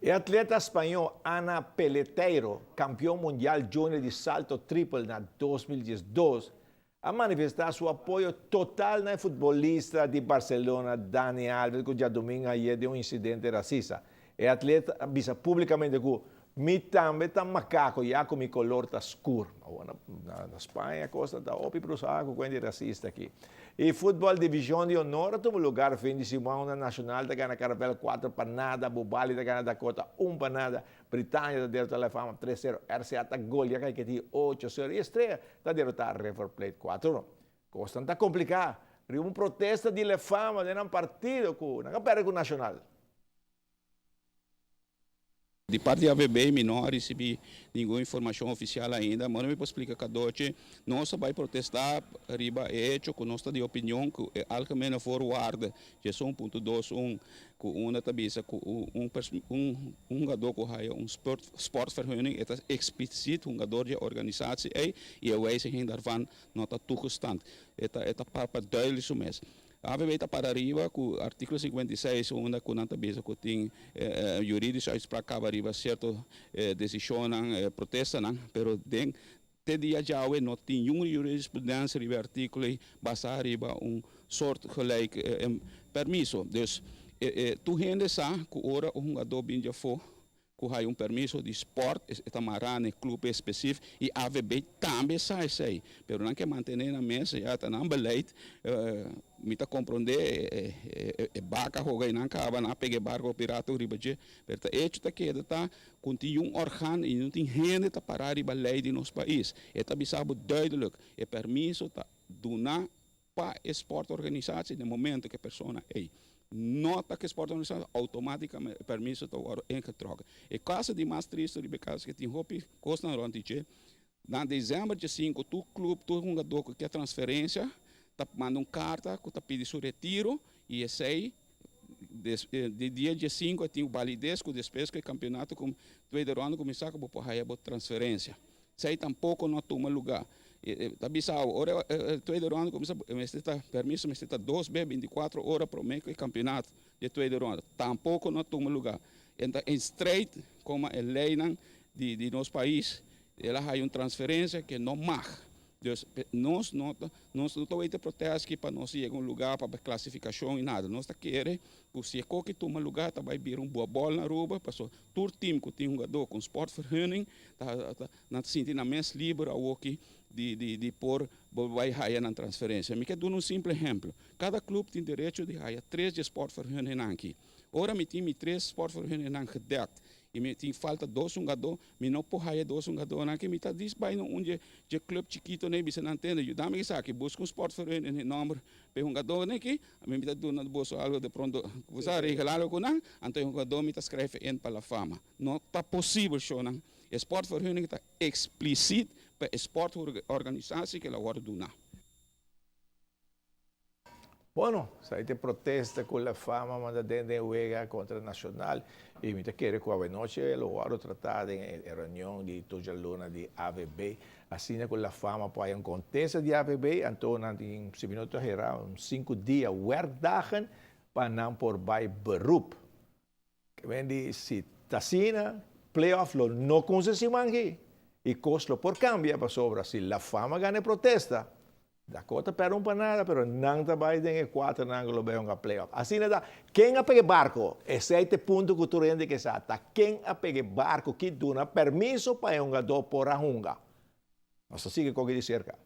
E atleta spañó Ana Peleteiro, kampeon mundial junior di salto tripel na 2012, a manifestá su apoyo total na futbolista di Barcelona, Dani Alves, ku djadumingu a haya den un insidente rasista. E atleta a bisa públikamente ku "Mi tambe ta makako, ya ku mi koló ta skur." Na Spaña, kos ta hopi brusá ku kuenta rasista aki. E futbòl Divishon di Honor a tuma lugá fin di siman. Na Nacional ta gana Caravel 4-0, Bubali ta gana Dakota 1-0, Britannia ta derotá La Fama 3-0, RCA ta golia Caiquetio 8-0 i Estrella ta derotá River Plate 4-1. Kos ta kompliká. Riba un protesta di La Fama den un partido ku nan a pèrdè ku Nacional. Di parti di AVB, mi no a risibí ningun informashon ofisial ainda. Ma mi por splika kadochi, nos ta bai protestá riba e hecho ku nos ta di opinion ku e algemene voorwaarde 1.21, ku unda ta bisa ku un hungadó ku haya un sportvergunning, e ta eksplisiet hungadó di organisashon ei i e wijziging daarvan no ta toegestaan. E ta pa duidelijk so mes. AVB ta para riba ku artíkulo 56, unda ku nan ta bisa ku tin juridische uitspraak kaba riba sierto desishon, protesta, pero den te dia djawe no tin un jurisprudentie riba artíkulo basá riba un soortgelijk permiso. Dus tur hende sa ku ora un hungadó bin di afó ku haya un permiso di sport, ta mará na klup spesífiko i AVB tambe sa esei. Pero nan ke mantené na mesa, ya ta nan beleid, mi ta komprondé e baka hoga i nan kaba nan pega barko pirata riba dje. Pero ta hecho ta keda ta ku tin un organo i no tin hende ta para riba lei di nos pais. E ta bisa bo duidelijk, e permiso ta duna pa sportorganisatie na momento ku e persona ei no ta ku sportorganisatie, outomátikamente permiso ta wòrdu ingetrokken. E kaso di mas tristu riba e kaso ku tin hopi kosnan rònt dje. Na desèmber di 5, tur klup, tur hungadó ku ke transferensia, ta manda un karta ku ta pidi su retiro i esei di dia di 5 tin valides ku despues ku e kampeonato ku tweede ronde kuminsá ku bo por haya bo transferensia. Esei tampoko no a tuma lugá. Ta bisa ora tweede ronde kuminsá, mester ta permiso mester ta 2 be 24 ora promé ku e kampeonato di tweede ronde. Tampoko no a tuma lugá. Anto in strijd ku e leinan di nos pais, el a haya un transferensia ku no mag. Dus nos no ta protesta pa nos yega un lugá pa klasifikashon i nada. Nos ta kere ku si e kos aki tuma lugá, ta bai bira un bòl na Aruba, paso tur team ku tin hungadó ku sportvergunning, ta nan sinti nan mes liber awoki di por bai haya nan transferensia. Mi ke duna un simpel ehèmpel. Kada klup tin derecho di haya tres di sportvergunning aki. Ora mi tin mi tres sportvergunning gedekt i mi tin falta dos hungadó, mi no por haya dos hungadó aki, mi ta dis bai na un di klup chikitu nei bisa nan: "Tende, yuda mi esaki, buska un sportvergunning nòmber pa hungadó aki, mi ta duna boso algu de pronto, bo regla algu ku nan, anto hungadó mi ta skirbi in pa La Fama." No ta posibel, shonnan. E sportvergunning ta eksplisiet pa sportorganisatie ku el a wòrdu duna. Bueno, esei ta protesta ku La Fama manda den wega kontra Nacional i mi ta kere ku anochi lo wòrdu tratá den reunion di tur luna di AVB. Asina ku La Fama por un kontesta di AVB, anto nan tin, si mi no ta hera, un 5 dia werkdagen pa nan por bai beroep. Ke men di si ta asina, playoff lo no kuminsá siman aki. I kos lo por kambia pasobra si La Fama gana protesta, Dakota pèrdè 1-0, pero nan ta bai den e kuater nan lo bai un playoff. Asina ta, ken a pega barko? Esei ta e punto ku tur hende ke sa. Ta ken a pega barko ku duna permiso pa hungadó por a hunga. Nos ta sigui di serka.